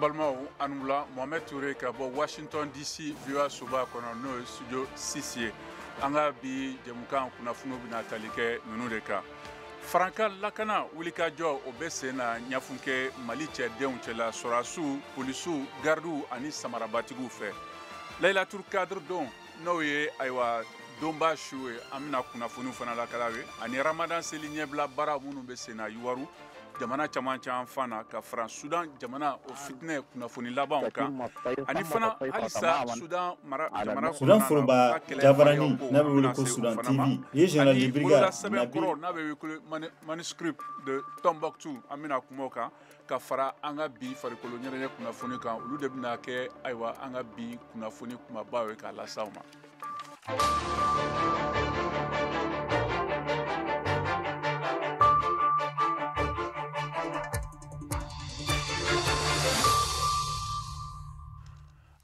An balimaw, aw ni wula. Mohamed Touré ka bɔ Washington DC, VOA soba kɔnɔ, n'o ye studio 6 ye. An ka bi jɛmukan kunnafoniw bɛna tali kɛ ninnu de kan: Farankan lakana wulikajɔ, o bɛ sen na Ɲafunke Mali cɛdenw cɛla, sɔrɔdasiw, polisiw, garidiw ani samarabatigiw fɛ. Layilatur Kadiri don, n'o ye ayiwa donba su ye, an bɛna kunnafoniw fana lakala ye, ani Ramadan seli ɲɛbila baara minnu bɛ sen na Yuwaru jamana camancɛ fan na, ka fara Sudan jamana o fitinɛ kunnafoni labanw kan, ani fana halisa Sudan mara jamana. Sudan foroba jabarani n'a bɛ wele ko Sudan TV ye général de brigade sɛbɛn kɔrɔ n'a bɛ wele manuscrit de Tombouctou, an bɛna kuma o kan, ka fara an ka bi farikolo ɲɛnajɛ kunnafoni kan. Olu de bɛna kɛ ayiwa an ka bi kunnafoni kumabaw ye k'a las'aw ma.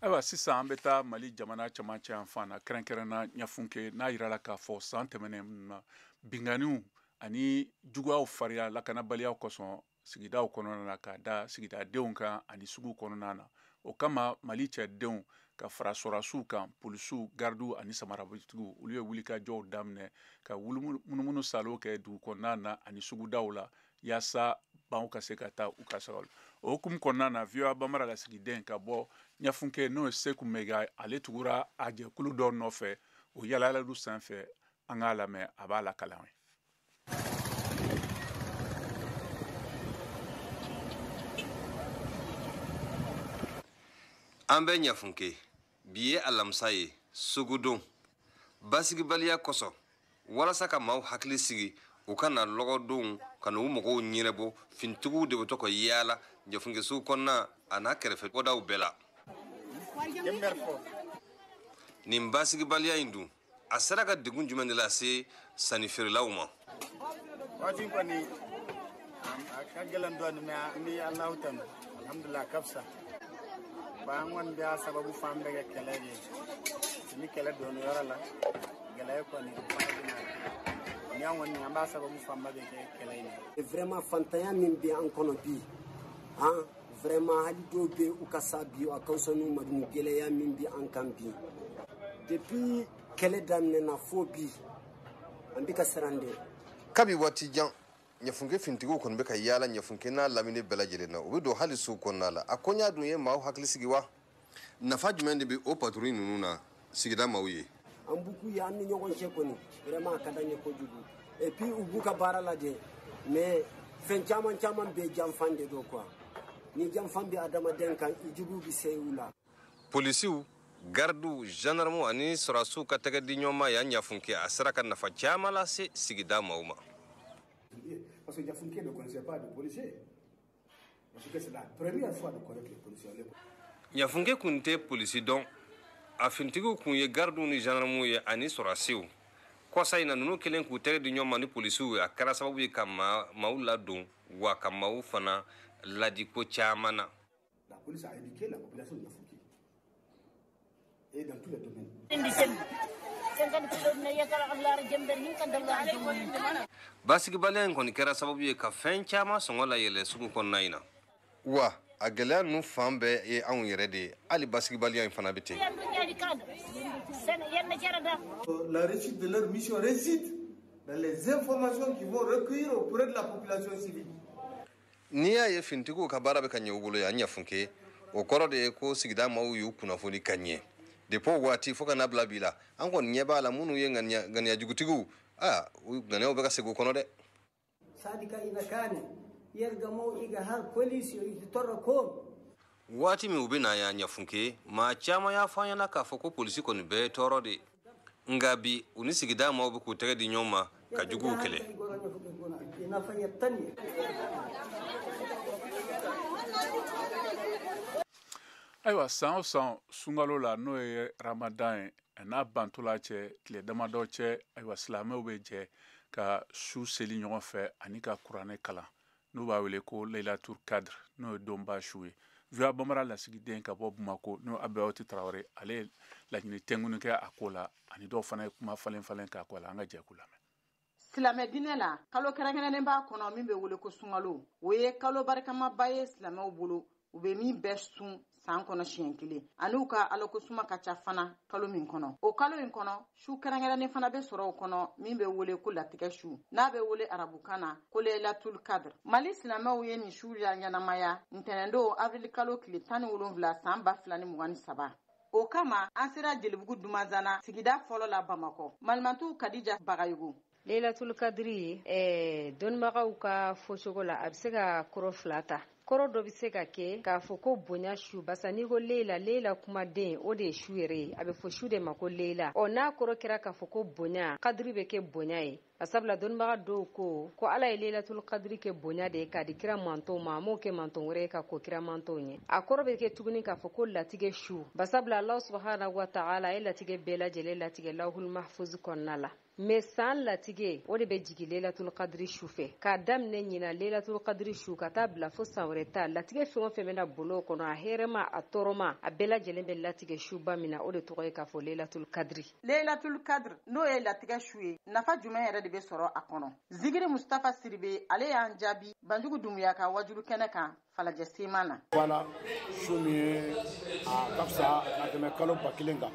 Ayiwa, sisan an bɛ taa Mali jamana camancɛ yan fan na, kɛrɛnkɛrɛnna Ɲafunke, n'a yirala k'a fɔ san tɛmɛnen na, binganiw ani juguyaw fariya lakanabaliya kosɔn sigidaw kɔnɔna na, k'a da sigidadenw kan ani sugu kɔnɔna na. O kama, Mali cɛdenw ka fara sɔrɔdasiw kan, polisiw, garidiw ani samarabatigiw, olu ye wulikajɔw daminɛ ka munumunu salo kɛ dugu kɔnɔna na ani sugudaw la, yaasa banw ka se ka taa u ka sago. O hukumu kɔnɔna na, VOA Bambara lasigiden ka bɔ Ɲafunke, n'o ye Seku Mega, ale tugura a jɛkulu dɔ nɔfɛ o yalayalaliw sanfɛ. An k'a lamɛn, a b'a lakalan ye. An bɛ Ɲafunke. Bi ye alamisa ye, sugudon. Basigibaliya kosɔn, walasa ka maaw hakili sigi u ka na lɔgɔdonw ka n'u mɔgɔw ɲɛnabɔ, finitigiw de bɛ to ka yaala Ɲafunke sugu kɔnɔna a n'a kɛrɛfɛ bɔdaw bɛɛ la. Nin basigibaliya in dun, a sera ka degun jumɛn de lase sannifeerelaw ma? Waati kɔni a ka gɛlɛn dɔɔnin, mais an bɛ Alahu tanu, alhamdulilah, a ka fisa. Ba an kɔni bɛ a sababu fan bɛɛ kɛ kɛlɛ de ye. Ni kɛlɛ donna yɔrɔ la, gɛlɛya kɔni o fana bɛ na. Ni an kɔni an b'a sababu fanba bɛ kɛ kɛlɛ in ye. Vraiment, fantanya min bɛ an kɔnɔ bi han, vraiment, hali dɔw bɛ u ka sa bi, a ka fisa n'u ma ni gɛlɛya min bɛ an kan bi. Depuis kɛlɛ daminɛna fo bi, an bɛ ka siran dɛ. Kabi waati jan, Ɲafunke finitigiw kɔni bɛ ka yaala Ɲafunke n'a lamini bɛɛ lajɛlen na. U bɛ don hali sugu kɔnɔna la. A koɲa dun ye maaw hakili sigi wa? Nafa jumɛn de bɛ o patrouille ninnu na sigida maaw ye? An b'u k'u ye an ni ɲɔgɔn cɛ kɔni, vraiment, a ka d'an ye kojugu. Et puis u b'u ka baara lajɛ, mais fɛn caman caman bɛ janfan de don quoi. Ni janfan bɛ adamaden kan, i jugu bɛ se u la. Polisiw, gardiw, gendarmew ani sɔrɔdasiw ka tɛgɛ di ɲɔgɔn ma yan Ɲafunke, a sera ka nafa caman lase sigida maaw ma. Parce que Niafunké ne connaissait pas de policiers. Parce que c'est la première fois de connaître les policiers. Ɲafunke kun tɛ polisi dɔn. A finitigiw kun ye gardiw ni gendarmew ye ani sɔrɔdasiw. Kɔsa in na, ninnu kɛlen k'u tɛgɛ di ɲɔgɔn ma ni polisiw ye, a kɛra sababu ye ka maaw ladon wa ka maaw fana ladi ko caman na. La police a éduqué la population de Niafunké. Et dans tous les domaines. Basigibaliya in kɔni kɛra sababu ye ka fɛn caman sɔngɔ layɛlɛ sugu kɔnɔna in na. Wa a gɛlɛya ninnu fan bɛɛ ye anw yɛrɛ de ye, hali basigibaliya in fana bɛ ten. La réussite de leur mission réside dans les informations qu'ils vont recueillir auprès de la population civile. N'i y'a ye finitigiw ka baara bɛ ka ɲɛ u bolo yan Ɲafunke, o kɔrɔ de ye ko sigida maaw y'u kunnafoni ka ɲɛ. Depuis o waati fo ka n'a bila bi la, an kɔni ɲɛ b'a la, minnu ye ŋaniya jugutigiw, aa, u ŋaniyaw bɛ ka segin u kɔnɔ dɛ. Sadika ina kane yerga mo iga har police yo tɔrɔ ko. Waati min u bɛ na yan Ɲafunke, maa caman y'a fɔ an ɲɛna k'a fɔ ko polisi kɔni bɛɛ ye tɔɔrɔ de. Nka bi, u ni sigida maaw bɛ k'u tɛgɛ di ɲɔgɔn ma ka juguw kɛlɛ. Ayiwa, san o san sunkalo la, n'o ye Ramadan ye, n'a bantola cɛ tile damadɔ cɛ, ayiwa, silamɛw bɛ jɛ ka su seli ɲɔgɔn fɛ ani ka kuranɛ kalan, n'u b'a wele ko Laylatul Kadr, n'o ye donba su ye. VOA Bambara lasigiden ka bɔ Bamako, n'o Abiyɔti Tarawele, ale ye laɲini tɛnkuni kɛ a ko la, ani dɔw fana ye kuma falen falen k'a ko la. An ka jɛ k'u lamɛn. Silamɛ diinɛ la, kalo kɛrɛnkɛrɛnnen b'a kɔnɔ min bɛ wele ko sunkalo. O ye kalo barikamaba ye silamɛw bolo. u bɛ min bɛɛ sun san kɔnɔ siɲɛ kelen, ani u ka alakosuma ka ca fana kalo min kɔnɔ. O kalo in kɔnɔ, su kɛrɛnkɛrɛnnen fana bɛ sɔrɔ o kɔnɔ min bɛ wele ko latigɛ su, n'a bɛ wele arabukan na ko Laylatul Qadr. Mali silamɛw ye nin su la ɲɛnamaya ntɛnɛndon avril kalo tile 17 san 2023. O kama an sera Jelibugu Dumanzana sigida fɔlɔ la Bamakɔ. Malimantu Kadija Bagayogo. Laylatul Qadri dɔnnibagaw ka fɔcogo la, a bɛ se ka kɔrɔ fila ta. Kɔrɔ dɔ bɛ se ka kɛ k'a fɔ ko bonya su, basa n'i ko Layla, Layla kumaden o de ye su yɛrɛ ye, a bɛ fɔ su de ma ko Layla. Ɔ n'a kɔrɔ kɛra k'a fɔ ko bonya, kadiri bɛ kɛ bonya ye. Sabula dɔnnibaga dɔw ko Ala ye Laylatul Qadri kɛ bonya de ye k'a di kira mantɔw ma, a m'o kɛ mantɔn wɛrɛ ye ka ko kira mantɔw ɲɛ. A kɔrɔ bɛ kɛ tuguni k'a fɔ ko latigɛ su, basabula Alahu subahana wa taala ye latigɛ bɛɛ lajɛlen latigɛ Lawhul Mahfuz kɔnɔna la. Mais san latigɛ o de bɛ jigin Laylatul Qadri su fɛ, k'a daminɛ ɲina Laylatul Qadri su ka taa bila fo san wɛrɛ ta. Latigɛ fɛn o fɛn bɛna bolo kɔnɔ, a hɛrɛma a tɔɔrɔma, a bɛɛ lajɛlen bɛ latigɛ suba min na, o de tɔgɔ ye k'a fɔ Laylatul Qadri. Laylatul Qadr n'o ye latigɛ su ye, nafa jumɛn yɛrɛ de bɛ sɔrɔ a kɔnɔ? Zigiri Mustafa Siribe ale y'an jaabi Banjugu Dumuya ka wajulu kɛnɛ kan Falajɛ Sema na. Wala su min ye a ka fisa ka tɛmɛ kalo 1000 kan.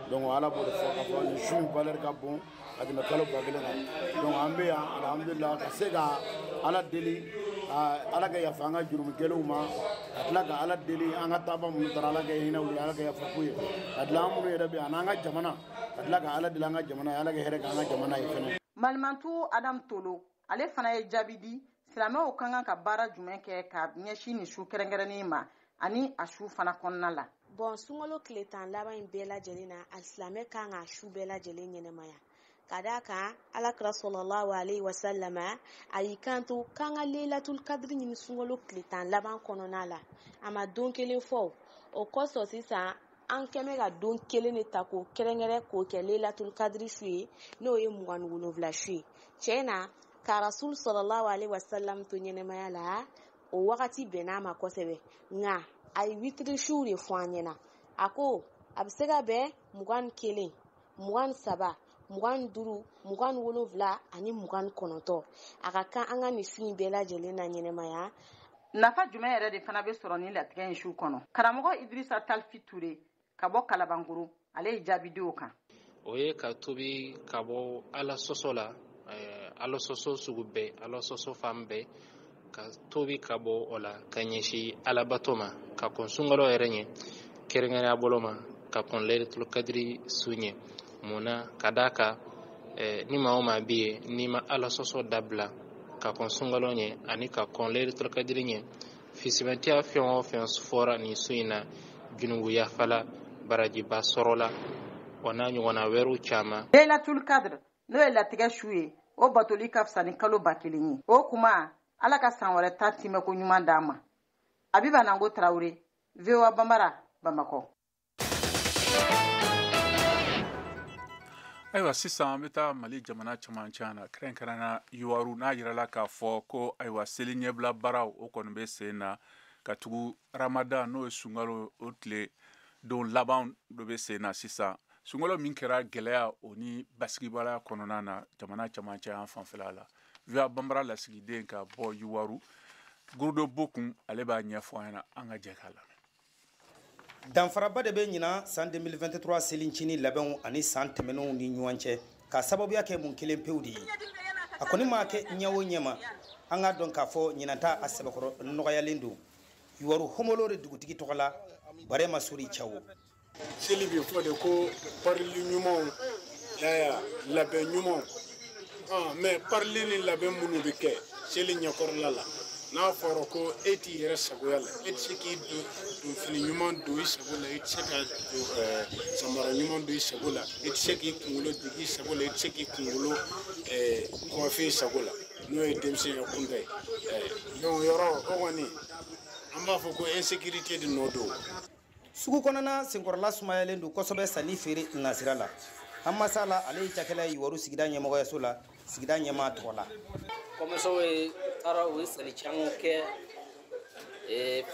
Donc Ala b'o de fɔ k'a fɔ nin su in valeur ka bon ka tɛmɛ kalo 1000 kan. Donc an bɛ yan alhamdulillah ka se ka Ala deli, Ala ka yafa an ka jurumukɛlenw ma, ka tila ka Ala deli an ka taaba minnu taara, Ala ka hinɛ u la, Ala ka yafa k'u ye, ka tila an minnu yɛrɛ bɛ yan an'an ka jamana, ka tila ka Ala deli an ka jamana ye, Ala ka hɛrɛ kɛ an ka jamana ye fɛnɛ. Malimantu Adam Tolo ale fana ye jaabi di silamɛw ka kan ka baara jumɛn kɛ ka ɲɛsin nin su kɛrɛnkɛrɛnnen ma ani a su fana kɔnɔna la. Bon, sunkalo tile 10 laban in bɛɛ lajɛlen na, a silamɛ kan ka su bɛɛ lajɛlen ɲɛnɛmaya. Ka d'a kan Alakira sallallahu alaihi wasallam a y'i kanto k'an ka Laylatul Qadri ɲini sunkalo tile 10 laban kɔnɔna la. A ma don kelen fɔ. O kosɔn sisan an kɛmɛ ka don kelen de ta k'o kɛrɛnkɛrɛn k'o kɛ Laylatul Qadri su ye, n'o ye 27 su ye. Tiɲɛ na, ka Rasul sallallahu alaihi wasallam to ɲɛnɛmaya la, o wagati bɛnn'a ma kosɛbɛ. Nka a ye witiri suw de fɔ an ɲɛna. A ko a bɛ se ka bɛn 21, 23, 25, 27 ani 29. A ka kan an ka nin su in bɛɛ lajɛlen na ɲɛnɛmaya. Nafa jumɛn yɛrɛ de fana bɛ sɔrɔ nin latigɛ in su kɔnɔ? Karamɔgɔ Idrissa Talfi Ture ka bɔ Kalabankoro, ale ye jaabi di o kan. O ye ka tobi ka bɔ Ala sɔsɔ la, Ala sɔsɔ sugu bɛɛ, Ala sɔsɔ fan bɛɛ, ka tobi ka bɔ o la ka ɲɛsin Alabato ma, ka kɔn sunkalo yɛrɛ ɲɛ, kɛrɛnkɛrɛnya bolo ma, ka kɔn Laylatul Qadri su ɲɛ. Mun na? Ka d'a kan ni maa o maa bɛ yen n'i ma Ala sɔsɔ dabila ka kɔn sunkalo ɲɛ ani ka kɔn Laylatul Qadri ɲɛ, fisimɛntiya fɛn o fɛn fɔra nin su in na, junubu yafala, barajiba sɔrɔla, o n'a ɲɔgɔnna wɛrɛw caman. Laylatul Qadr n'o ye latigɛ su ye, o batoli ka fisa ni kalo 1000 ye. O kuma Ala ka san wɛrɛ ta timɛko ɲuman d'an ma. Abiba Nango Tarawele, VOA Bambara, Bamakɔ. Ayiwa, sisan an bɛ taa Mali jamana cɛmancɛ na, kɛrɛnkɛrɛnna Yuwaru, n'a yirala k'a fɔ ko ayiwa seli ɲɛbila baaraw o kɔni bɛ sen na ka tugu Ramadan n'o ye sunkalo o tile don laban dɔ bɛ sen na sisan. Sunkalo min kɛra gɛlɛya o ni basigibaliya kɔnɔna na jamana cɛmancɛ yan fanfɛla la. VOA Bambara lasigiden ka bɔ Yuwaru, Gurudo Bokun, ale b'a ɲɛfɔ an ɲɛna, an ka jɛ k'a lamɛn. Danfaraba de bɛ ɲinan san 2023 selincinin labɛnw ani san tɛmɛnenw ni ɲɔgɔn cɛ, ka sababuya kɛ mun kelen pewu de ye. A kɔni ma kɛ ɲɛ o ɲɛ ma, an k'a dɔn k'a fɔ ɲinan ta a sɛbɛkɔrɔ nɔgɔyalen don. Yuwaru Homolore dugutigi tɔgɔ la, Barema Sori Cawo. Seli bɛ fɔ de ko parili ɲumanw, yaya labɛn ɲumanw. Mais parili ni labɛn minnu bɛ kɛ seli ɲɛkɔrɔla la, n'a fɔra ko e t'i yɛrɛ sagoya la, e tɛ se k'i don fini ɲuman don i sago la, e tɛ se ka samara ɲuman don i sago la, e tɛ se k'i kunkolo digi i sago la, e tɛ se k'i kunkolo kɔfɛ i sago la, n'o ye denmisɛnya kunda ye. Donc yɔrɔ o kɔni an b'a fɔ ko insécurité de nɔ don. Sugu kɔnɔna senkɔrɔla sumayalen don kosɛbɛ sanni feere nasira la. An masala ale ye cakɛla ye Yuwaru sigida ɲɛmɔgɔyaso la, sigida ɲɛmaa tɔgɔ la. Commerçants ye taara u ye sanni caman kɛ,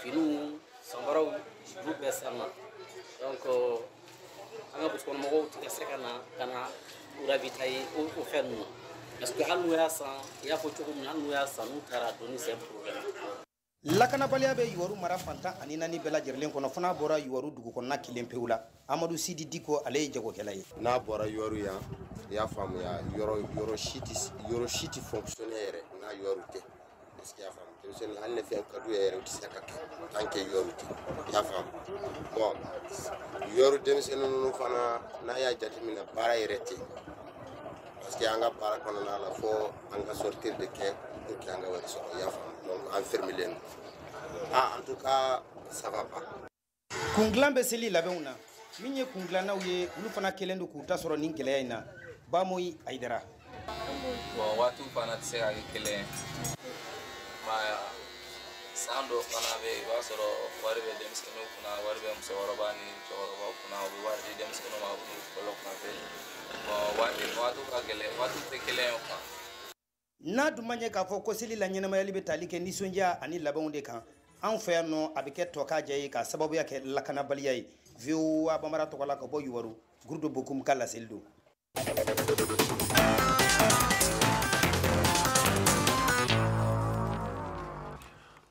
finiw, samaraw, olu bɛɛ sanna. Donc an ka boutique kɔnɔmɔgɔw tɛ ka se ka na u ravitailler o fɛn ninnu na. Parce que hali n'u y'a san, i y'a fɔ cogo min na, hali n'u y'a san, n'u taara donni c'est un problème. Lakanabaliya bɛ Youwarou mara fan 14 bɛɛ lajɛlen kɔnɔ, fo n'a bɔra Youwarou dugu kɔnɔna kelen pewu la. Amadu Sidi Diko, ale ye jagokɛla ye. N'a bɔra Youwarou yan, i y'a faamuya, yɔrɔ si tɛ fonctionner yɛrɛ n'a Youwarou tɛ. Parce que i y'a faamu, denmisɛnnin hali ni fɛn ka d'u ye yɛrɛ, u tɛ se ka kɛ tant que Youwarou tɛ, i y'a faamu. Bon, Youwarou denmisɛnnin ninnu fana, n'a y'a jateminɛ, baara yɛrɛ tɛ, parce que an ka baara kɔnɔna la, fo an ka sortir de kɛ pour que an ka wari sɔrɔ, i y'a faamu. Donc an fermelen don. Ah, en tout cas, ça va pas. Kungilan bɛ seli labɛnw na. Min ye kungilannaw ye, olu fana kɛlen don k'u ta sɔrɔ nin gɛlɛya in na. Bamoyi Ayidara. Bon, waatiw fana tɛ se ka kɛ kelen ye. San dɔw fana bɛ yen, i b'a sɔrɔ wari bɛ denmisɛnninw kunna, wari bɛ musokɔrɔba ni cɛkɔrɔbaw kunna, u bɛ wari di denmisɛnninw ma, u b'u balo kuma bɛɛ. Bon, waatiw ka gɛlɛn, waatiw tɛ kelen ye quoi. N'a dun ma ɲɛ k'a fɔ ko seli la ɲɛnamayali bɛ tali kɛ nisɔndiya ani labɛnw de kan, anw fɛ yan nɔ, a bɛ kɛ tɔ k'a jɛ ye k'a sababuya kɛ lakanabaliya ye. VOA Bambara tɔgɔ la ka bɔ Youwarou, Gurudo Bokum ka laseli don.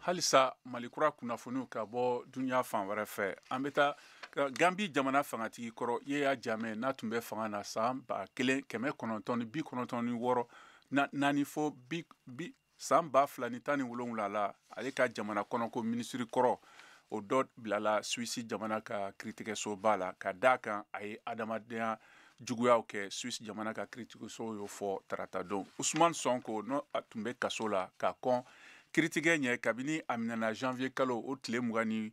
Halisa Malikura kunnafoniw ka bɔ dunuya fan wɛrɛ fɛ, an bɛ taa Gambi jamana fangatigi kɔrɔ Yaya Jammeh, n'a tun bɛ fanga na san 1996 naani fo bi san 2017 la, ale ka jamana kɔnɔko minisiri kɔrɔ o dɔ bilala Suisse jamana ka kiiritigɛsoba la ka d'a kan a ye adamadenya juguyaw kɛ. Suisse jamana ka kiiritigɛso y'o fɔ tarata don. Ousmane Sonko, n'o tun bɛ kaso la ka kɔn kiiritigɛ ɲɛ kabini a minɛna janvier kalo o tile 26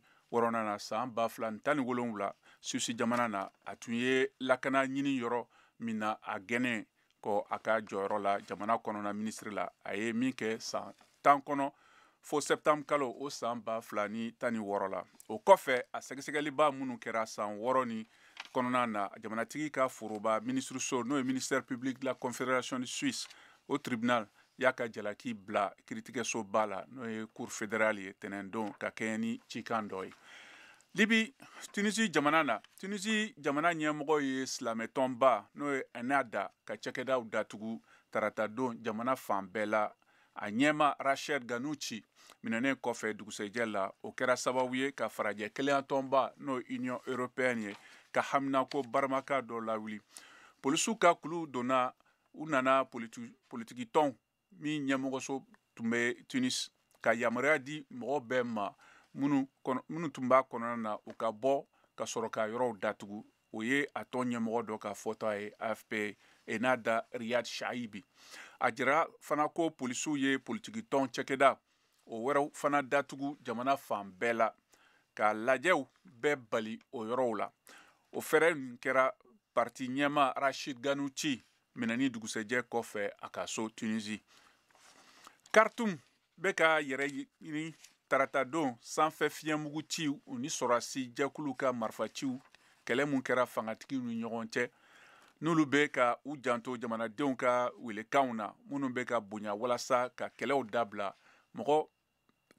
na san 2017 Suisse jamana na, a tun ye lakana ɲini yɔrɔ min na a gɛnɛ kɔ a ka jɔyɔrɔ la jamana kɔnɔna minisiri la, a ye min kɛ san 10 kɔnɔ fo septembre kalo o san 2016 la. O kɔfɛ, a sɛgɛsɛgɛliba minnu kɛra san 6 ni kɔnɔna na, jamanatigi ka foroba minisiriso, n'o ye ministère public de la confédération de Suisse, o tribunal y'a ka jalaki bila kiiritigɛsoba la, n'o ye cour fédérale ye, tɛnɛndon ka kɛɲɛ ni cikan dɔ ye. Libi, Tunisie jamana na, Tunisie jamana ɲɛmɔgɔ ye silamɛtɔnba n'o ye Ennahda ka cakɛdaw datugu tarata don jamana fan bɛɛ la. A ɲɛma Rached Ghannouchi minɛnen kɔfɛ dugusɛjɛ la, o kɛra sababu ye ka farajɛ kelenyatɔnba n'o ye Union européenne ye ka haminako baramaka dɔ lawuli. Polisiw ka kulu donna, u nana politikitɔn min ɲɛmɔgɔso tun bɛ Tunis ka yamaruya di mɔgɔ bɛɛ ma minnu tun b'a kɔnɔna na, u ka bɔ ka sɔrɔ ka yɔrɔw datugu. O ye a tɔn ɲɛmɔgɔ dɔ ka fɔta ye AFP Ennahda Riyad Shaibi. A jira fana ko polisiw ye politikitɔn cakɛda o wɛrɛw fana datugu jamana fan bɛɛ la ka lajɛw bɛɛ bali o yɔrɔw la. O fɛɛrɛ nin kɛra parti ɲɛma Rachid Ghannouchi minɛni dugusɛjɛ kɔfɛ a ka so Tunisie. Khartoum bɛ ka yɛrɛ ɲini tarata don sanfɛ fiɲɛmugu ciw ni sɔrɔdasi jɛkulu ka marifaciw kɛlɛ mun kɛra fangatigiw ni ɲɔgɔn cɛ, n'olu bɛ ka u janto jamanadenw ka welekanw na minnu bɛ ka bonya walasa ka kɛlɛw dabila, mɔgɔ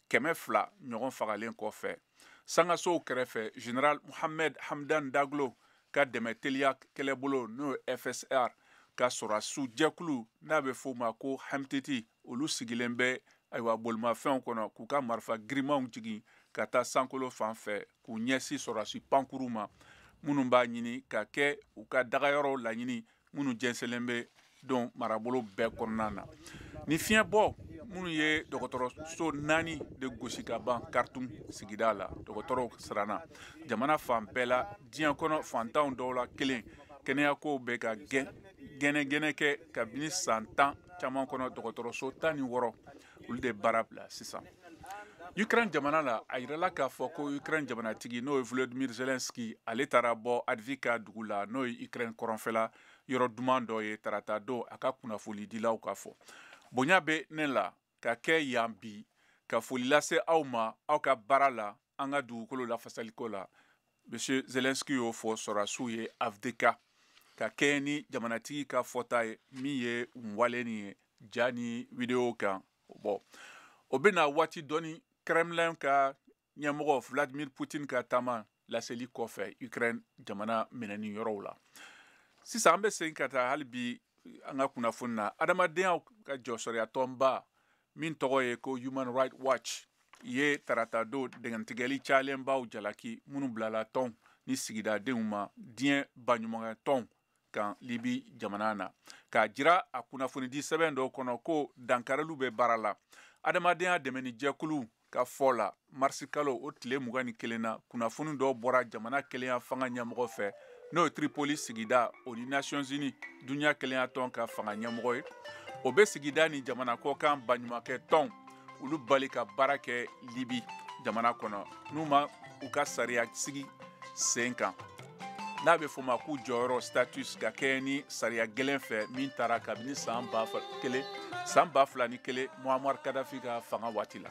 200 ɲɔgɔn fagalen kɔfɛ. Sangasow kɛrɛfɛ, Général Mohamed Hamdan Daglo ka dɛmɛ teliya kɛlɛbolo n'o ye FSR ka sɔrɔdasiw jɛkulu n'a bɛ f'o ma ko Hamtiti, olu sigilen bɛ ayiwa bolimafɛnw kɔnɔ k'u ka marifa girimanw jigin ka taa sankolo fan fɛ k'u ɲɛsin sɔrɔdasi pankuru ma minnu b'a ɲini ka kɛ u ka dagayɔrɔw laɲini minnu jɛnsɛnlen bɛ don marabolo bɛɛ kɔnɔna na. Ni fiɲɛbɔ minnu ye dɔgɔtɔrɔso 4 de gosi ka ban Khartoum sigida la, dɔgɔtɔrɔw siranna. Jamana fan bɛɛ la, diɲɛ kɔnɔ fantanw dɔw la kelen, kɛnɛyakow bɛ ka gɛnɛgɛnɛ kɛ kabini san 10 caman kɔnɔ, dɔgɔtɔrɔso 16 olu de baara bila sisan. Ukraine jamana la, a yirala k'a fɔ ko Ukraine jamanatigi n'o ye Volodymyr Zelensky, ale taara bɔ Avdiivka dugu la, n'o ye Ukraine kɔrɔnfɛla yɔrɔ duman dɔ ye tarata don, a ka kunnafonidilaw k'a fɔ. Bonya bɛ ne la ka kɛ yan bi ka foli lase aw ma aw ka baara la an ka dugukolo lafasaliko la. Monsieur Zelensky y'o fɔ sɔrɔdasiw ye Avdiivka ka kɛɲɛ ni jamanatigi ka fɔta ye min ye wale nin ye ja ni video kan. Bon, o bɛna waati dɔɔni Kremlin ka ɲɛmɔgɔ Vladimir Poutine ka taama laseli kɔfɛ Ukraine jamana minɛni yɔrɔw la. Sisan an bɛ segin ka taa hali bi an ka kunnafoni na. Adamadenya ka jɔsɔrɔya tɔnba min tɔgɔ ye ko Human Rights Watch, ye taratadon dɛgɛntigɛli cayalenbaw jalaki minnu bilala tɔnw ni sigidadenw ma diɲɛ baɲumankɛ tɔnw kan Libi jamana na, k'a jira a kunnafonidi sɛbɛn dɔw kɔnɔ ko dankariliw bɛ baara la. Adamadenya dɛmɛni jɛkulu ka fɔ la, marisi kalo o tile 21 na, kunnafoni dɔw bɔra jamana kelenya fanga ɲɛmɔgɔ fɛ, n'o ye Tripoli sigida o ni Nations Unies dunya kelenya tɔn ka fanga ɲɛmɔgɔ ye. O bɛ sigida ni jamana kɔkan baɲumankɛ tɔnw olu bali ka baara kɛ Libi jamana kɔnɔ n'u ma u ka sariya sigi sen kan, n'a bɛ fɔ o ma k'u jɔyɔrɔ status ka kɛɲɛ ni sariya gɛlɛn fɛ min taara kabini san 2001 Muammar Kadhafi ka fanga waati la.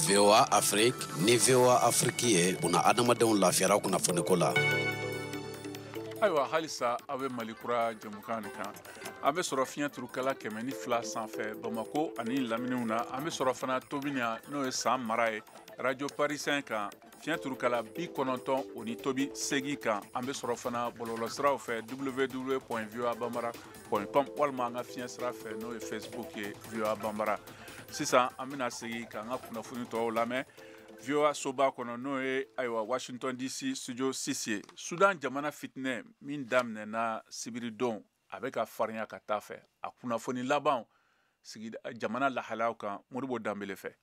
VOA Afrique ni VOA Afrique ye buna adamadenw lafiyara kunnafoniko la. Ayiwa, halisa aw bɛ Mali kura jɛmukan de kan. An bɛ sɔrɔ fiɲɛ turukala 102 sanfɛ Bamako ani laminiw na. An bɛ sɔrɔ fana Tobina, n'o ye san mara ye, Radio Parisien kan fiɲɛ turukala 90.8 kan. An bɛ sɔrɔ fana bɔlɔlɔsiraw fɛ www.voabambara.com walima an ka fiɲɛ sira fɛ, n'o ye Facebook ye VOA Bambara. Sisan an bɛna segin k'an ka kunnafoni tɔw lamɛn VOA soba kɔnɔ, n'o ye ayiwa Washington DC studio 6 ye. Sudan jamana fitinɛ min daminɛna sibiridon, a bɛ ka farinya ka taa fɛ. A kunnafoni laban sigida jamana lahalayaw kan, Modibo Danbele fɛ.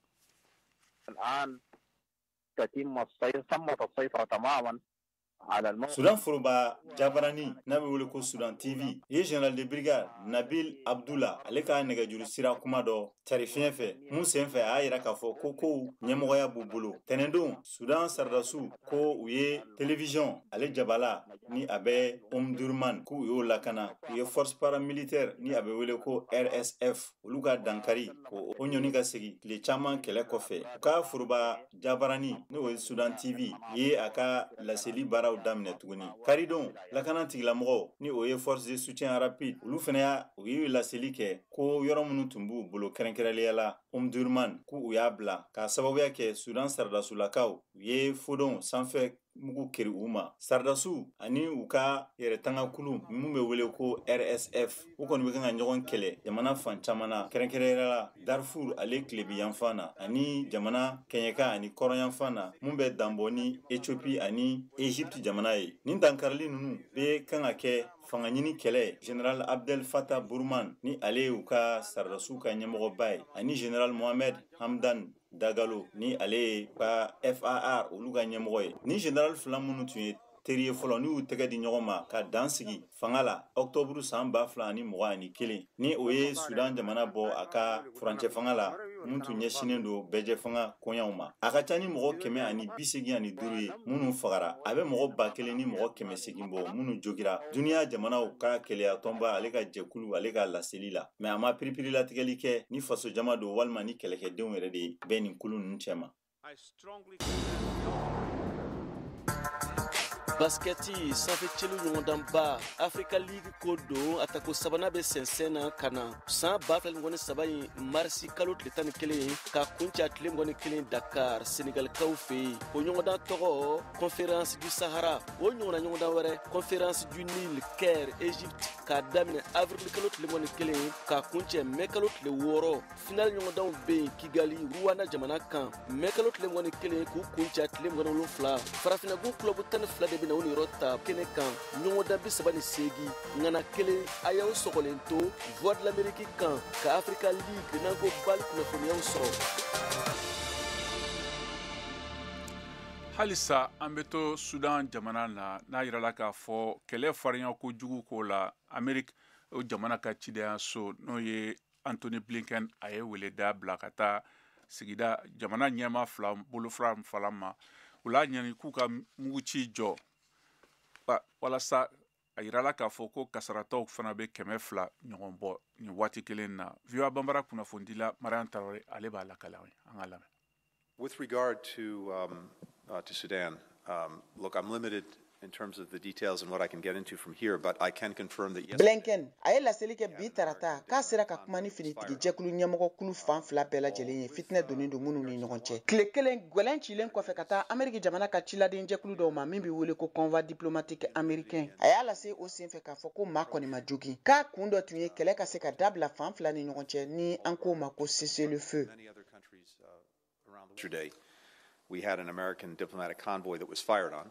Sudan foroba jabarani n'a bɛ wele ko Sudan TV ye général de brigade Nabil Abdullah ale ka nɛgɛjuru sira kuma dɔ cari fiɲɛ fɛ mun senfɛ a y'a yira k'a fɔ ko kow ɲɛmɔgɔya b'u bolo. Tɛnɛndon Sudan sardasiw ko u ye télévision ale jabala ni a bɛ Omdurman k'u y'o lakana. U ye force paramilitaire ni a bɛ wele ko RSF olu ka dankari ko o ɲɔni ka segin tile caman kɛlɛ kɔfɛ. U ka foroba jabarani n'o ye Sudan TV ye a ka laseli baaraw daminɛ tuguni. Karidon lakana tigilamɔgɔw ni o ye force de soutien rapide olu fana y'a u ye laseli kɛ ko yɔrɔ minnu tun b'u bolo kɛrɛnkɛrɛnnenya la Omdurman k'u y'a bila k'a sababuya kɛ Sudan saradasulakaw u ye fodon sanfɛ mugu keri u ma. Sardasiw ani u ka yɛrɛtangakulu min bɛ wele ko RSF u kɔni bɛ kan ka ɲɔgɔn kɛlɛ jamana fan caman na, kɛrɛnkɛrɛnnenya la Darfur ale tilebi yanfan na ani jamana kɛɲɛka ani kɔrɔnyanfan na mun bɛ danbɔ ni Ethiopie ani Egypte jamana ye. Nin dankarili ninnu bɛ kan ka kɛ fanga ɲini kɛlɛ Général Abdel Fattah Burhan ni ale y'u ka sardasiw ka ɲɛmɔgɔba ye ani Général Mohamed Hamdan Dagalo ni ale ye ka FAR olu ka ɲɛmɔgɔ ye. Ni général fila minnu tun ye teri ye fɔlɔ n'u y'u tɛgɛ di ɲɔgɔn ma ka dan sigi fanga la octobre san 2021 ni o ye Sudan jamana bɔ a ka furancɛ fanga la mun tun ɲɛsinnen don bɛɛjɛ fanga koɲaw ma. A ka ca ni mɔgɔ 185 ye minnu fagara, a bɛ mɔgɔ 1000 ni mɔgɔ 800 bɔ minnu jogira duniya jamanaw ka kɛlɛya tɔnba ale ka jɛkulu ale ka laseli la. Mais a ma piripirilatigɛli kɛ ni faso jama don walima ni kɛlɛkɛdenw yɛrɛ de bɛ nin kulu ninnu cɛma. Baskɛti sanfɛ celu ɲɔgɔndanba Africa League ko don a tako sabanan bɛ sɛnsɛn na ka na san 2023 in marisi kalo tile 11 ka kuncɛ tile 21 Dakar Senegalikaw fɛ yen. O ɲɔgɔndan tɔgɔ Conférence du Sahara. O ɲɔgɔnna ɲɔgɔndan wɛrɛ Conférence du Nil Caire Egypte k'a daminɛ avril kalo tile 21 ka kuncɛ mai kalo tile 6. Final ɲɔgɔndanw bɛ yen Kigali Rwanda jamana kan mai kalo tile 21 k'u kuncɛ tile 27. Farafinnagun club 12 de bɛ na o niyɔrɔ ta kɛnɛ kan ɲɔgɔndan 38 ŋana kelen. A y'aw sɔgɔlen to Voix de l'Amérique kan ka Africa League n'an ko BAL kunnafoniyaw sɔrɔ. Halisa an bɛ to Sudan jamana na, n'a yirala k'a fɔ kɛlɛ farinya kojugu ko la Amérique O jamana ka cidenyaso, n'o ye Antony Blinken, a ye weleda bila ka taa sigida jamana ɲɛmaa fila bolofara fila ma. U l'a ɲini k'u ka muguci jɔ walasa a yirala k'a fɔ ko kasaratɔw fana bɛ 200 ɲɔgɔn bɔ nin waati kelen na. VOA Banbara kunnafonidila Mariam Traoré, ale b'a lakale an ye. An ka lamɛn. With regard to Sudan, look, I'm limited in terms of the details and what I can get into from here, but I can confirm that yes. Blinken a ye laseli kɛ bi tarata k'a sera ka kuma ni finitigi jɛkulu ɲɛmɔgɔ kulu fan fila bɛɛ lajɛlen ye, fitinɛ donnen don minnu ni ɲɔgɔn cɛ. Tile kelen gwɛlɛn cilen kɔfɛ ka taa Ameriki jamana ka ciladen jɛkulu dɔw ma min bɛ wele ko convoi diplomatique américain, a y'a lase o senfɛ k'a fɔ ko maa kɔni ma jogin, k'a kun dɔ tun ye kɛlɛ ka se ka dabila fan fila ni ɲɔgɔn cɛ, ni an k'o ma ko cessez-le-feu. Yesterday, we had an American diplomatic convoy that was fired on.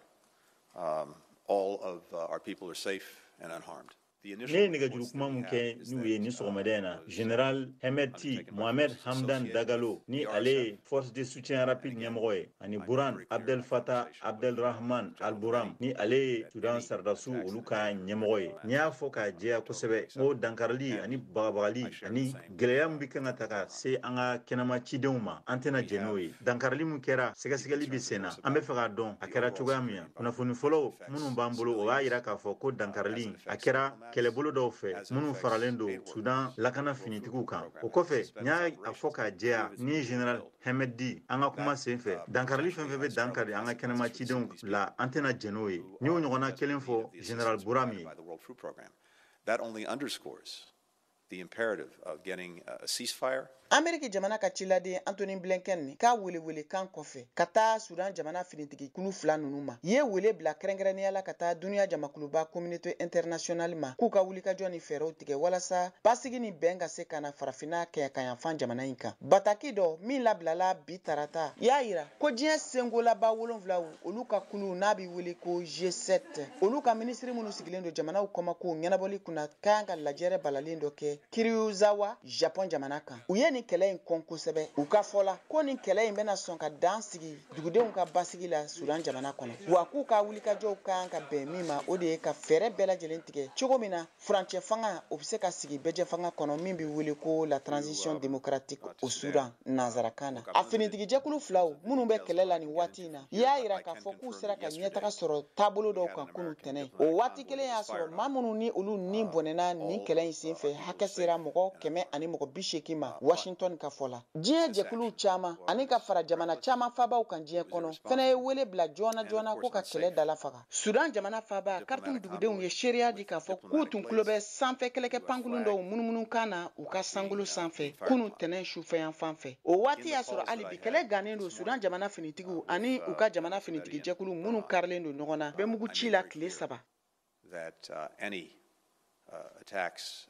All of our people are safe and unharmed. Ne ye nɛgɛjuru kuma min kɛ n'u ye ni sɔgɔmada in na, Général Hemeti Mohamed Hamdan Dagalo, ni ale ye force de soutien rapide ɲɛmɔgɔ ye, ani Buran Abdel Fattah Abdelrahman Al Buram, ni ale ye Sudan sardasiw olu ka ɲɛmɔgɔ ye, n y'a fɔ k'a jɛya kosɛbɛ n ko dankarili ani bagabagali ani gɛlɛya min bɛ kan ka ta ka se an ka kɛnɛma cidenw ma, an tɛna jɛn n'o ye. Dankarili min kɛra, sɛgɛsɛgɛli bɛ sen na, an bɛ fɛ k'a dɔn a kɛra cogoya min na. Kunnafoni fɔlɔw minnu b'an bolo, o b'a yira k'a fɔ ko dankarili a kɛra kɛlɛbolo dɔw fɛ minnu faralen don Sudan lakana finitigiw kan. O kɔfɛ, n y'a a fɔ k'a jɛya ni Général Hemedi an ka kuma sen fɛ, dankarili fɛn fɛn bɛ dankari an ka kɛnɛma cidenw la, an tɛna jɛn n'o ye. N y'o ɲɔgɔnna kelen fɔ Général Buram ye. That only underscores the imperative of getting a ceasefire. Ameriki jamana ka ciladen Antony Blinken k'a welewelekan kɔfɛ ka taa Sudan jamana finitigi kulu fila ninnu ma, ye wele bila kɛrɛnkɛrɛnnenya la ka taa duniya jamakuluba communauté internationale ma, k'u ka wulikajɔ ni fɛɛrɛw tigɛ walasa basigi ni bɛn ka se ka na farafinna kɛɲɛkanyanfan jamana in kan. Bataki dɔ min labilala bi tarata y'a yira ko diɲɛ senkolaba 7, olu ka kulu n'a bɛ wele ko G7, olu ka minisiri minnu sigilen don jamanaw kɔmakow ɲɛnabɔli kunna, ka kan ka lajɛrɛ balalen dɔ kɛ Karuizawa, Japon jamana kan. U ye nin kɛlɛ in kɔn kosɛbɛ. U ka fɔ la ko nin kɛlɛ in bɛna sɔn ka dan sigi dugudenw ka basigi la Sudan jamana kɔnɔ, wa k'u ka wulikajɔw kan ka bɛn min ma, o de ye ka fɛɛrɛ bɛɛ lajɛlen tigɛ cogo min na furancɛ fanga o bɛ se ka sigi bɛɛjɛ fanga kɔnɔ min bɛ wele ko la transition démocratique au Sudan nanzarakan na. A finitigijɛkulu filaw minnu bɛ kɛlɛ la nin waati in na, i y'a yira k'a fɔ k'u sera ka ɲɛtaga sɔrɔ taabolo dɔw kan kunun tɛnɛ. O waati kelen y'a sɔrɔ maa minnu ni olu ni bɔnɛna nin kɛlɛ in senfɛ, hakɛ sera mɔgɔ 180 ma Washington ka fɔ la. Diɲɛ jɛkuluw caman ani ka fara jamana caman fabaw kan diɲɛ kɔnɔ fɛnɛ ye wele bila joona joona ko ka kɛlɛ dala faga. Sudan jamana faba Khartoum dugudenw ye seereya di k'a fɔ k'u tun tulo bɛ sanfɛ kɛlɛkɛ pankurun dɔw munumunu kan na u ka sankolo sanfɛ kunun tɛnɛn sufɛ fan fɛ. O waati y'a sɔrɔ hali bi kɛlɛ gannen don Sudan jamana finitigiw ani u ka jamana finitigi jɛkulu minnu karilen don ɲɔgɔn na bɛ mugu ci la tile 3. That any attacks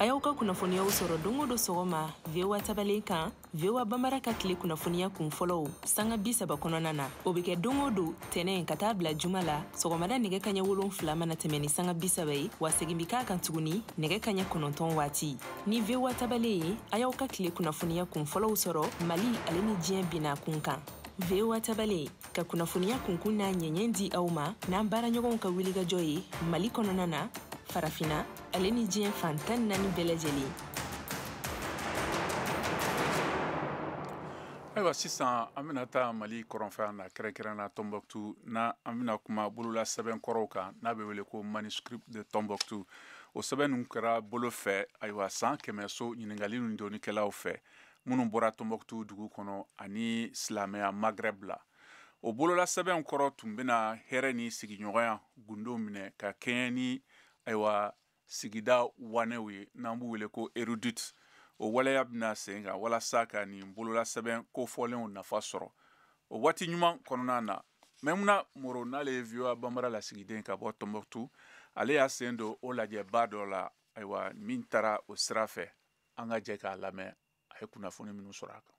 A y'aw ka kunnafoniyaw sɔrɔ don o don sɔgɔma VOA tabalen kan, VOA Bambara ka tile kunnafoniya kun fɔlɔw sanga 30 kɔnɔna na. O bɛ kɛ don o don tɛnɛ ka taa bila juma la sɔgɔmada nɛgɛ kaɲɛ 7 mana tɛmɛ ni sanga 30 ye, wa segin bi k'a kan tuguni nɛgɛ kaɲɛ 9 waati. Ni VOA tabalen ye, a y'aw ka tile kunnafoniya kun fɔlɔw sɔrɔ Mali ale ni diɲɛ bina kun kan. VOA tabalen ka kunnafoniya kunkun n'a ɲɛɲɛ di aw ma n'an baaraɲɔgɔnw ka wulikajɔ ye Mali kɔnɔna na, Farafina ale ni diɲɛ fan 14 bɛɛ lajɛlen. Ayiwa, sisan an bɛna taa Mali kɔrɔnfɛ na, kɛrɛnkɛrɛn na Tombouctou na. An bɛna kuma bolola sɛbɛn kɔrɔw kan n'a bɛ wele ko manuscrit de Tombouctou. O sɛbɛn ninnu kɛra bolo fɛ, ayiwa, san 100 so ɲininkali ni dɔnnikɛlaw fɛ minnu bɔra Tombouctou dugu kɔnɔ ani silamɛya Maghreb la. O bolola sɛbɛn kɔrɔ tun bɛna hɛrɛ ni sigiɲɔgɔnya gundo minɛ ka kɛɲɛ ni, ayiwa, sigida wanɛw ye n'an b'u wele ko érudits. O waleya bɛna sen kan walasa ka nin bolola sɛbɛn kofɔlenw nafa sɔrɔ o waati ɲuman kɔnɔna na. Maimuna Moro, n'ale ye VOA Bambara lasigiden ka bɔ Tombouctou, ale y'a sen don o lajɛba dɔ la, ayiwa, min taara o sira fɛ. An ka jɛ k'a lamɛn a ye kunnafoni minnu sɔrɔ a kan.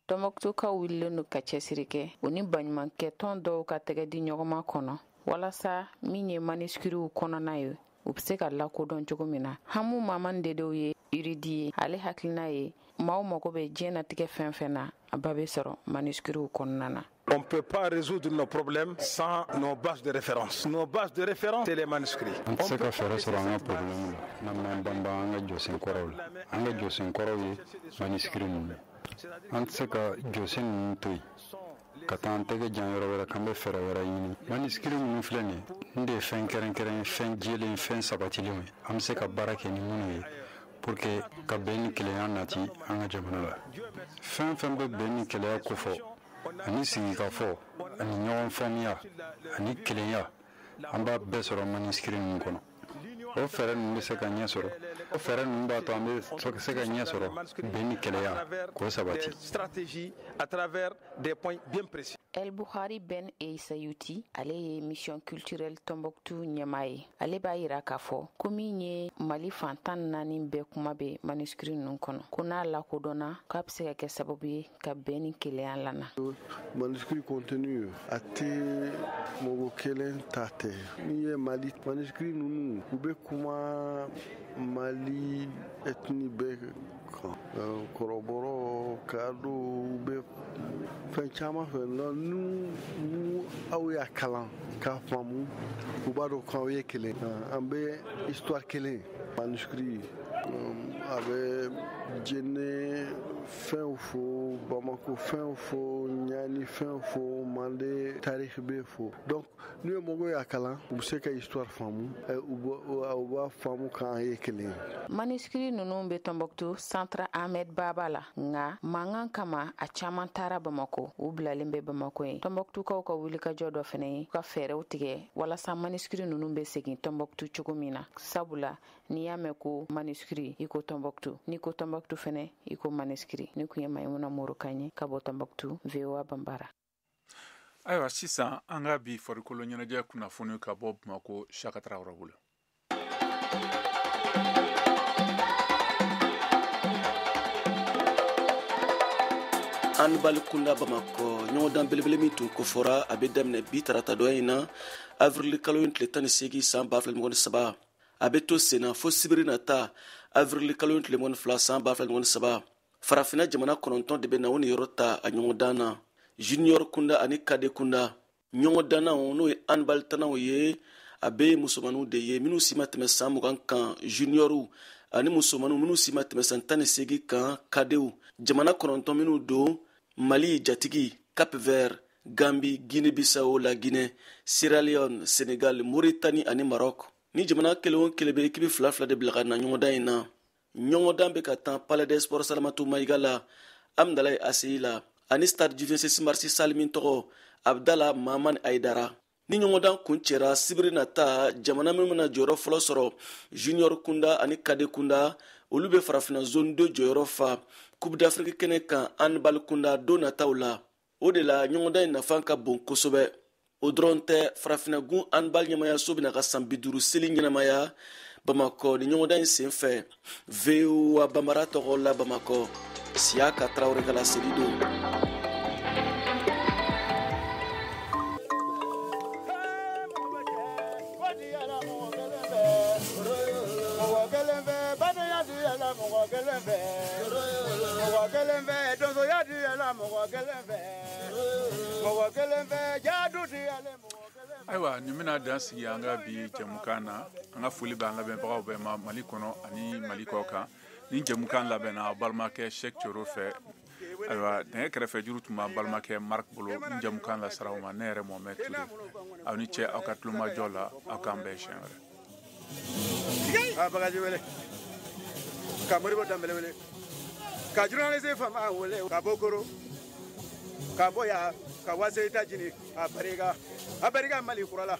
Tɔnbɔkutukaw wulilen don ka cɛsiri kɛ, u ni baɲumankɛ tɔn dɔw ka tɛgɛ di ɲɔgɔnma kɔnɔ, walasa min ye manuscrits kɔnɔna ye, u bɛ se ka lakodɔn cogo min na. Hamu Maman Dedew ye érudit ye. Ale hakilina ye maaw mago bɛ diɲɛnatigɛ fɛn fɛn na, a ba bɛ sɔrɔ manuscrits kɔnɔna na. On ne peut pas résoudre nos problèmes sans nos bases de référence. Nos bases de référence, c'est les manuscrits. An tɛ se ka fɛɛrɛ sɔrɔ an ka problème la n'an m'an banban an ka jɔsen kɔrɔw la. An ka jɔsen kɔrɔw ye manuscrits ninnu. An tɛ se ka jɔsen ninnu to yen ka taa an tɛgɛ jan yɔrɔ wɛrɛ k'an bɛ fɛɛrɛ wɛrɛ ɲini. Manuscrits ninnu filɛ nin ye, nin de ye fɛn kɛrɛnkɛrɛn, fɛn jɛlen, fɛn sabatilenw ye. An bɛ se ka baara kɛ ni minnu ye pour que ka bɛn ni kelenya nati an ka jamana la. Fɛn fɛn bɛ bɛn ni kelenya kofɔ, ani sigikafɔ, ani ɲɔgɔn faamuya, ani kelenya, an b'a bɛɛ sɔrɔ manuscrits ninnu kɔnɔ. O fɛɛrɛ ninnu bɛ se ka ɲɛ sɔrɔ. O fɛɛrɛ ninnu b'a to an bɛ se ka ɲɛ sɔrɔ bɛn ni kelenya k'o sabati. Stratégie à travers des points bien précis. El Bukhari Ben Eisayuti, ale ye mission culturelle Tombouctou ɲɛmaa ye. Ale b'a yira k'a fɔ ko min ye Mali fan 14 bɛɛ kuma bɛ manuscrits ninnu kɔnɔ, ko n'a lakodɔnna k'a bɛ se ka kɛ sababu ye ka bɛn ni kelenya lana. Manuscrit contenu a tɛ mɔgɔ kelen ta tɛ. N'i ye Mali manuscrit ninnu, u bɛ kuma Mali ethnie bɛɛ kan, kɔrɔbɔrɔ, kadɔ, u bɛ fɛn caman fɛ. Nu aw y'a kalan k'a faamu, u b'a dɔn k'aw ye kelen, an bɛ histoire kelen. Manuscrit a bɛ Jɛnɛ fɛnw fɔ, Bamako fɛnw fɔ, Ɲani fɛnw fɔ, Mande tarikh bɛ fɔ. Donc n'u ye mɔgɔw y'a kalan, u bɛ se ka histoire faamu, u b'a faamu k'an ye kelen ye. Manuscrit ninnu bɛ Tombouctou centre Ahmed Baba la, nka mankan kama a caman taara Bamako, u bilalen bɛ Bamako yen. Tombouctoukaw ka wulikajɔ dɔ fɛnɛ ye ka fɛɛrɛw tigɛ walasa manuscrit ninnu bɛ segin Tombouctou cogo min na, sabula n'i y'a mɛn ko manuscrit i ko Tombouctou, n'i ko Tombouctou fɛnɛ i ko manuscrit. Ni kun ye Mayimuna Moro kan ye ka bɔ Tombouctou, VOA Banbara. Ayiwa, sisan an ka bi farikolo ɲɛnajɛ kunnafoni ka bɔ Bamako, Saka Tarawele bolo. Handball kunda Bamakɔ, ɲɔgɔndan belebele min tun kofɔra, a bɛ daminɛ bi tarata dɔ in na, avril kalo in tile 18 san 2023. A bɛ to senna fo sibiri nata, avril kalo in tile 22 san 2023. Farafinna jamana 9 de bɛ na o niyɔrɔ ta a ɲɔgɔndan na, junior kunda ani cadet kunda. Ɲɔgɔndannaw, n'o ye handball tannaw ye, a bɛ musomaninw de ye minnu si ma tɛmɛ san 20 kan, juniorw, ani musomaninw minnu si ma tɛmɛ san 18 kan, cadetw. Jamana 9 minnu don: Mali jatigi, Cap Vert, Gambi, Guinée Bissau, la Guinée, Sierra Leone, Sénégal, Mauritanie ani Maroc. Ni jamana kelen o kelen bɛ ekipi fila fila de bila ka na ɲɔgɔndan in na. Ɲɔgɔndan bɛ ka tan Palais des Sports Salamatu Mayiga la, Amdalaye ACI la, ani stade du 26 mars salle min tɔgɔ Abdala Mahamani Aidara. Ni ɲɔgɔndan kun cɛra sibiri nata, jamana minnu bɛna jɔyɔrɔ fɔlɔ sɔrɔ junior kunda ani cadet kunda, olu bɛ farafinna zone 2 jɔyɔrɔ fa Coupe d'Afrique kɛnɛ kan handball kunda don nataw la. O de la ɲɔgɔndan in nafa ka bon kosɛbɛ. O dɔrɔn tɛ, farafinna gun handball ɲɛmayaso bɛna ka san 50 seli ɲɛnamaya Bamakɔ ni ɲɔgɔndan in sen fɛ. VOA Banbara tɔgɔ la Bamakɔ, Siyaka Tarawele ka laseli don. Ayiwa, nin bɛna dan sigi an ka bi jɛmukan na. An ka foli bɛ an lamɛnbagaw bɛɛ ma Mali kɔnɔ ani Mali kɔ kan. Nin jɛmukan labɛnna balimakɛ Cheick Thioro fɛ. Ayiwa, nɛgɛ kɛrɛfɛ juru tun b'an balimakɛ Marc bolo. Nin jɛmukan lasara aw ma ne yɛrɛ Mohamed Touré. Aw ni cɛ aw ka tulomajɔ la, aw k'an bɛn siɲɛ wɛrɛ. A bagaji wele ka Moribo Danbele wele ka journaliste fama wele ka bɔ Koro ka bɔ yan ka wase États-Unis a barika a barika Mali kura la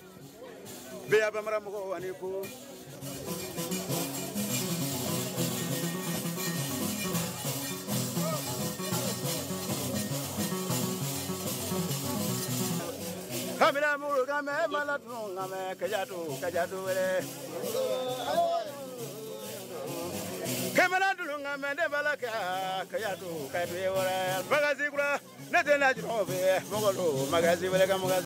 bɛɛ bamara mɔgɔw ani ko. Kamila muru kame mala tun kame kajatu kajatu wele. Kamila dulu kame de bala ka kajatu kajatu wele. Magazi kura ne tɛ na jɔn fɛ mɔgɔ lo magazi wele ka magazi.